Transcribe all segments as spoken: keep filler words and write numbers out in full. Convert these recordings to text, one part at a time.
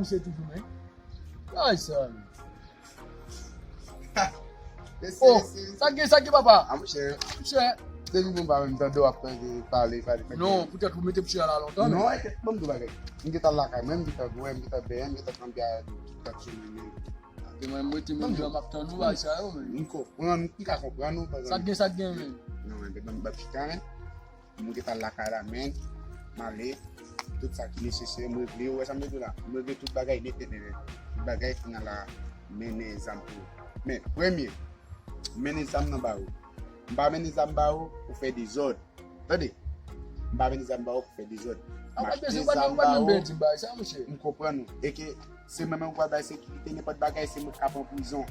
Misye toujou, men. Ay, sa. Oh, sa gen, sa gen, papa? Ah, monchè. Monchè. Depi bon pa menm tande w ap tande pale, pale, pale. Non, poutèt ou mete misye la lontan, non, men. Enkyèt, ban m di w bagay. M gentan lakay mwen, m gentan bwè, m gentan benyen, m gentan pran byè, tout kat sou mwen. Mwen, mwen te menm jan m ap tann ou, bagay sa yo, men. M konprann, m ka konprann ou, pa egzanp. Sa gen, sa gen, men. Non, men, ban m, ban m chita, men. M gentan lakay la, men. M ale, tout sa ki nesesè, m regle, ou wè sa m vle di w la. M regle tout bagay nèt, nèt, nèt, nèt. Tout bagay final la, mennen zam pou ou. Men, premye, mennen zam nan ba ou. M pa mennen zam ba ou pou fè dezòd. Tande? M pa mennen zam ba ou pou fè dezòd. M achte zam ba ou. M konprann ou. E ke se mwen menm ou pral bay sekirite, nenpòt bagay, se mwen k ka pran prizon.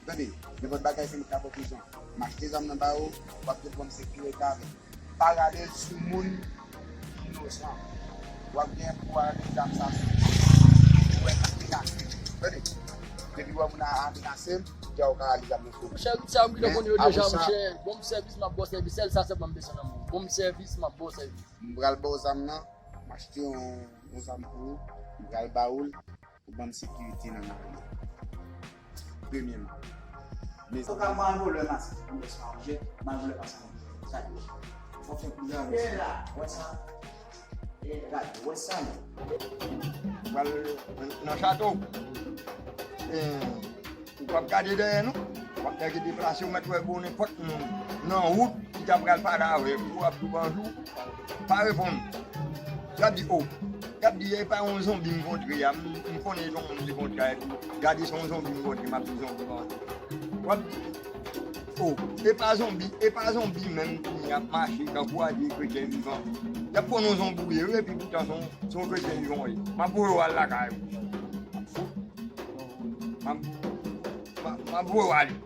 Tande? Nenpòt bagay, se mwen k ka pran prizon. M achte zam nan ba ou, w ap gen pwoblèm sekirite avè m. Pa rale l sou moun ki inosan. W ap gen pou w rale zam sa sou moun ki wè k ap menase m. Tande? Depi w wè moun a ap menase m, deja w ka rale zam nan sou moun. Monchè, tout sa m gentan konn yo deja, monchè. Bon sèvis, m ap ba w sèvis. Sèl sa sèlman m bezwen nan men w. Bon sèvis, m ap ba w sèvis. M pral ba w zam nan, m achte yon, yon zam pou ou, m pral ba ou l. Pou ban m sekirite nan lari a. Premyèman. Men fò ka mwen vòlè masin pou mwen sa, monchè. Mwen vòlè masin. Sa yo. Fò fè kou la, wè sa. Wè sa. Gade, wè sa, non. Pral nan chato. Eh, ou p ap gade dèyè, non. W ap nèg deplase, ou mèt wè gwo nenpòt moun nan wout ki ta pral pale avè w, ou ap di bonjou. Pa reponn. Y ap di, o. Y ap di, e pa yon zonbi m kontre a. M, m konnen se yon moun ki kontre a epi. Gade se yon zonbi m kontre, m ap di zonbi kontre. W ap di, o, e pa zonbi, e pa zonbi menm ki ap mache tankou a di kretyen vivan. Y ap konnen yon zonbi ou ye, wi, epi poutan se yon, se yon kretyen vivan ou ye. M ap voye w al lakay ou. M ap, m ap, m ap voye w ale.